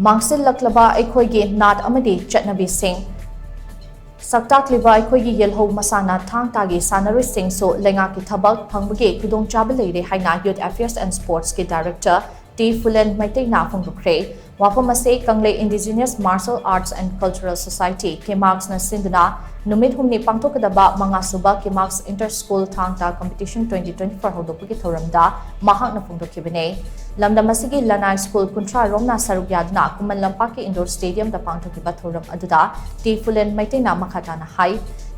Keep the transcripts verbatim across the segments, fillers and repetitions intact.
ꯃꯥꯡꯁꯤꯜꯂꯛꯂꯕ ꯑꯩꯈꯣꯏꯒꯤ ꯅꯥꯠ ꯑꯃꯗꯤ ꯆꯠꯅꯕꯤꯁꯤꯡ꯫ ꯁꯛꯇꯥꯛꯂꯤꯕ ꯑꯩꯈꯣꯏꯒꯤ ꯌꯦꯜꯍꯧ ꯃꯁꯥꯟꯅ ꯊꯥꯡ ꯇꯥꯒꯤ ꯁꯥꯟꯅꯔꯣꯏꯁꯤꯡꯁꯨ ꯂꯩꯉꯥꯛꯀꯤ ꯊꯕꯛ ꯐꯪꯕꯒꯤ ꯈꯨꯗꯣꯡꯆꯥꯕ ꯂꯩꯔꯦ ꯍꯥꯏꯅ Youth Affairs and Sportsꯀꯤ Director ꯇꯤ ꯐꯨꯂꯦꯟ ꯃꯩꯇꯩꯅ ꯐꯣꯡꯗꯣꯛꯈ꯭ꯔꯦ꯫ ꯋꯥꯐꯝ ꯑꯁꯤ ꯀꯪꯂꯩ Indigenous Martial Arts and Cultural Society, ꯀꯦꯃꯥꯛꯁꯅ ꯁꯤꯟꯗꯨꯅ ꯅꯨꯃꯤꯠ ꯍꯨꯝꯅꯤ ꯄꯥꯡꯊꯣꯛꯀꯗꯕ ꯃꯉꯥꯁꯨꯕ ꯀꯦꯃꯥꯛꯁ Inter School ꯊꯥꯡ ꯇꯥ Competition twenty twenty-four ꯍꯧꯗꯣꯛꯄꯒꯤ ꯊꯧꯔꯝꯗ ꯃꯍꯥꯛꯅ ꯐꯣꯡꯗꯣꯛꯈꯤꯕꯅꯤ꯫ ꯂꯝꯗꯝ ꯑꯁꯤꯒꯤ ꯂꯅꯥꯏ ꯁ꯭ꯀꯨꯜ ꯀꯨꯟꯊ꯭ꯔꯥ ꯔꯣꯝꯅ ꯁꯔꯨꯛ ꯌꯥꯗꯨꯅ ꯈꯨꯃꯟ ꯂꯝꯄꯥꯛꯀꯤ Indoor Stadiumꯗ ꯄꯥꯡꯊꯣꯛꯈꯤꯕ ꯊꯧꯔꯝ ꯑꯗꯨꯗ ꯇꯤ ꯐꯨꯂꯦꯟ ꯃꯩꯇꯩꯅ ꯃꯈꯥ ꯇꯥꯅ ꯍꯥꯏ,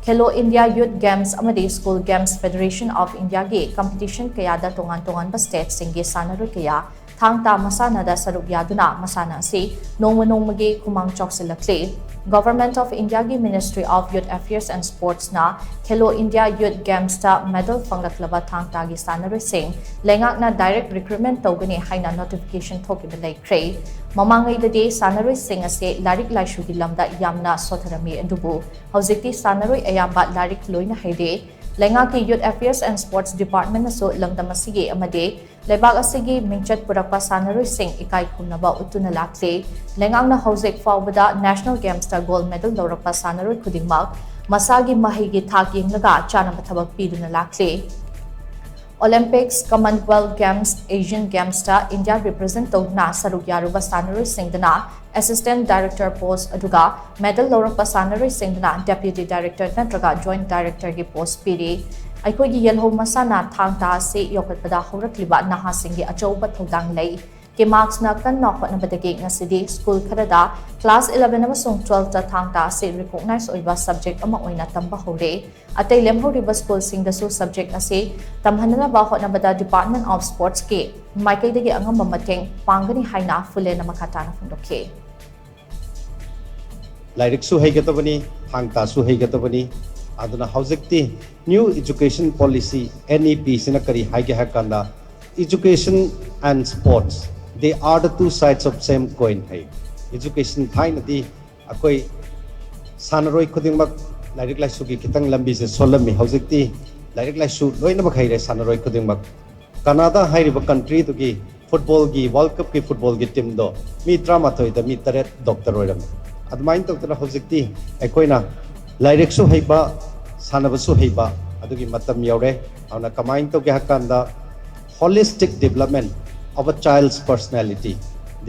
Khelo India Youth Games ꯑꯃꯗꯤ School Games Federation of Indiaꯒꯤ competition ꯀꯌꯥꯗ ꯇꯣꯉꯥꯟ ꯇꯣꯉꯥꯟꯕ stateꯁꯤꯡꯒꯤ ꯁꯥꯟꯅꯔꯣꯏ ꯀꯌꯥ ꯊꯥꯡ ꯇꯥ ꯃꯁꯥꯟꯅꯗ ꯁꯔꯨꯛ ꯌꯥꯗꯨꯅ ꯃꯁꯥꯟꯅ ꯑꯁꯤ ꯅꯣꯡꯃ ꯅꯣꯡꯃꯒꯤ ꯈꯨꯃꯥꯡ ꯆꯥꯎꯁꯤꯜꯂꯛꯂꯤ꯫ Government of Indiaꯒꯤ Ministry of Youth Affairs and Sportsꯅ Khelo India Youth Gamesꯇ medal ꯐꯪꯂꯛꯂꯕ ꯊꯥꯡ ꯇꯥꯒꯤ ꯁꯥꯟꯅꯔꯣꯏꯁꯤꯡ ꯂꯩꯉꯥꯛꯅ direct recruitment ꯇꯧꯒꯅꯤ ꯍꯥꯏꯅ notification ꯊꯣꯛꯈꯤꯕ ꯂꯩꯈ꯭ꯔꯦ꯫ ꯃꯃꯥꯡꯉꯩꯗꯗꯤ ꯁꯥꯟꯅꯔꯣꯏꯁꯤꯡ ꯑꯁꯤ ꯂꯥꯏꯔꯤꯛ ꯂꯥꯏꯁꯨꯒꯤ ꯂꯝꯗ ꯌꯥꯝꯅ ꯁꯣꯊꯔꯝꯃꯤ, ꯑꯗꯨꯕꯨ ꯍꯧꯖꯤꯛꯇꯤ ꯁꯥꯟꯅꯔꯣꯏ ꯑꯌꯥꯝꯕ ꯂꯥꯏꯔꯤꯛ ꯂꯣꯏꯅ ꯍꯩꯔꯦ꯫ ꯂꯩꯉꯥꯛꯀꯤ Youth Affairs and Sports Departmentꯅꯁꯨ ꯂꯝꯗꯝ ꯑꯁꯤꯒꯤ ꯑꯃꯗꯤ ꯂꯩꯕꯥꯛ ꯑꯁꯤꯒꯤ ꯃꯤꯡꯆꯠ ꯄꯨꯔꯛꯄ ꯁꯥꯟꯅꯔꯣꯏꯁꯤꯡ ꯏꯀꯥꯏ ꯈꯨꯝꯅꯕ ꯎꯠꯇꯨꯅ ꯂꯥꯛꯂꯤ꯫ ꯂꯩꯉꯥꯛꯅ ꯍꯧꯖꯤꯛ ꯐꯥꯎꯕꯗ National Gamesꯇ gold medal ꯂꯧꯔꯛꯄ ꯁꯥꯟꯅꯔꯣꯏ ꯈꯨꯗꯤꯡꯃꯛ ꯃꯁꯥꯒꯤ ꯃꯍꯩꯒꯤ ꯊꯥꯛ ꯌꯦꯡꯂꯒ ꯆꯥꯅꯕ ꯊꯕꯛ ꯄꯤꯗꯨꯅ ꯂꯥꯛꯂꯤ꯫ Olympics, Commonwealth Games, Asian Gamesꯇ India represent ꯇꯧꯗꯨꯅ ꯁꯔꯨꯛ ꯌꯥꯔꯨꯕ ꯁꯥꯟꯅꯔꯣꯏꯁꯤꯡꯗꯅ Assistant Director post, ꯑꯗꯨꯒ medal ꯂꯧꯔꯛꯄ ꯁꯥꯟꯅꯔꯣꯏꯁꯤꯡꯗꯅ Deputy Director ꯅꯠꯇ꯭ꯔꯒ Joint Directorꯒꯤ post ꯄꯤꯔꯤ꯫ ꯑꯩꯈꯣꯏꯒꯤ ꯌꯦꯜꯍꯧ ꯃꯁꯥꯟꯅ ꯊꯥꯡ ꯇꯥ ꯑꯁꯤ ꯌꯣꯛꯈꯠꯄꯗ ꯍꯧꯔꯛꯂꯤꯕ ꯅꯍꯥꯁꯤꯡꯒꯤ ꯑꯆꯧꯕ ꯊꯧꯗꯥꯡ ꯂꯩ꯫ ꯀꯦꯃꯥꯛꯁꯅ ꯀꯟꯅ ꯍꯣꯠꯅꯕꯗꯒꯤ ꯉꯁꯤꯗꯤ ꯁ꯭ꯀꯨꯜ ꯈꯔꯗ class eleven ꯑꯃꯁꯨꯡ twelveꯇ ꯊꯥꯡ ꯇꯥ ꯑꯁꯤ recognize ꯑꯣꯏꯕ subject ꯑꯃ ꯑꯣꯏꯅ ꯇꯝꯕ ꯍꯧꯔꯦ꯫ ꯑꯇꯩ ꯂꯦꯝꯍꯧꯔꯤꯕ ꯁ꯭ꯀꯨꯜꯁꯤꯡꯗꯁꯨ subject ꯑꯁꯤ ꯇꯝꯍꯟꯅꯅꯕ ꯍꯣꯠꯅꯕꯗ Department of Sportsꯀꯤ ꯃꯥꯏꯀꯩꯗꯒꯤ ꯑꯉꯝꯕ ꯃꯇꯦꯡ ꯄꯥꯡꯒꯅꯤ ꯍꯥꯏꯅ ꯐꯨꯂꯦꯟꯅ ꯃꯈꯥ ꯇꯥꯅ ꯐꯣꯡꯗꯣꯛꯈꯤ꯫ ꯂꯥꯏꯔꯤꯛꯁꯨ ꯍꯩꯒꯗꯕꯅꯤ, ꯊꯥꯡ ꯇꯥꯁꯨ ꯍꯩꯒꯗꯕꯅꯤ꯫ ꯑꯗꯨꯅ ꯍꯧꯖꯤꯛꯇꯤ New Education Policy, NEPꯁꯤꯅ ꯀꯔꯤ ꯍꯥꯏꯒꯦ ꯍꯥꯏ ꯀꯥꯟꯗ, Education and Sports, they are the two sides of same coin high. Education ꯊꯥꯏꯅꯗꯤ ꯑꯩꯈꯣꯏ ꯁꯥꯟꯅꯔꯣꯏ ꯈꯨꯗꯤꯡꯃꯛ ꯂꯥꯏꯔꯤꯛ ꯂꯥꯏꯁꯨꯒꯤ ꯈꯤꯇꯪ ꯂꯝꯕꯤꯁꯦ ꯁꯣꯜꯂꯝꯃꯤ꯫ ꯍꯧꯖꯤꯛꯇꯤ ꯂꯥꯏꯔꯤꯛ ꯂꯥꯏꯁꯨ ꯂꯣꯏꯅꯃꯛ ꯍꯩꯔꯦ ꯁꯥꯟꯅꯔꯣꯏ ꯈꯨꯗꯤꯡꯃꯛ꯫ ꯀꯅꯥꯗꯥ ꯍꯥꯏꯔꯤꯕ countryꯗꯨꯒꯤ ꯐꯨꯠꯕꯣꯜꯒꯤ, ꯋꯥꯔꯜ ꯀꯞꯀꯤ ꯐꯨꯠꯕꯣꯜꯒꯤ ꯇꯤꯝꯗꯣ ꯃꯤ ꯇꯔꯥꯃꯥꯊꯣꯏꯗ ꯃꯤ ꯇꯔꯦꯠ ꯗꯣꯛꯇꯔ ꯑꯣꯏꯔꯝꯃꯤ꯫ ꯑꯗꯨꯃꯥꯏꯅ ꯇꯧꯗꯅ ꯍꯧꯖꯤꯛꯇꯤ ꯑꯩꯈꯣꯏꯅ ꯂꯥꯏꯔꯤꯛꯁꯨ ꯍꯩꯕ, ꯁꯥꯟꯅꯕꯁꯨ ꯍꯩꯕ, ꯑꯗꯨꯒꯤ ꯃꯇꯝ ꯌꯧꯔꯦ꯫ ꯑꯗꯨꯅ ꯀꯃꯥꯏꯅ ꯇꯧꯒꯦ ꯍꯥꯏ ꯀꯥꯟꯗ, holistic development of a child's personality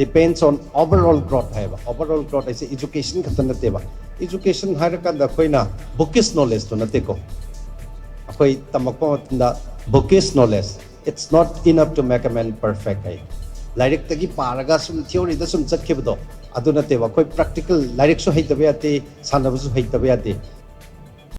depends on overall growth ꯍꯥꯏꯕ꯫ Overall growth ꯍꯥꯏꯁꯦ ꯏꯖꯨꯀꯦꯁꯟ ꯈꯛꯇ ꯅꯠꯇꯦꯕ꯫ ꯏꯖꯨꯀꯦꯁꯟ ꯍꯥꯏꯔꯀꯥꯟꯗ ꯑꯩꯈꯣꯏꯅ ꯕꯨꯀꯤꯁ ꯅꯣꯂꯦꯖꯇꯣ ꯅꯠꯇꯦꯀꯣ꯫ ꯑꯩꯈꯣꯏ ꯇꯝꯃꯛꯄ ꯃꯇꯝꯗ, bookish knowledge, it's not enough to make a man perfect ꯍꯥꯏ꯫ ꯂꯥꯏꯔꯤꯛꯇꯒꯤ ꯄꯥꯔꯒ ꯁꯨꯝ ꯊꯤꯑꯣꯔꯤꯗ ꯁꯨꯝ ꯆꯠꯈꯤꯕꯗꯣ ꯑꯗꯨ ꯅꯠꯇꯦꯕ꯫ ꯑꯩꯈꯣꯏ ꯄ꯭ꯔꯦꯛꯇꯤꯀꯦꯜ, ꯂꯥꯏꯔꯤꯛꯁꯨ ꯍꯩꯇꯕ ꯌꯥꯗꯦ, ꯁꯥꯟꯅꯕꯁꯨ ꯍꯩꯇꯕ ꯌꯥꯗꯦ꯫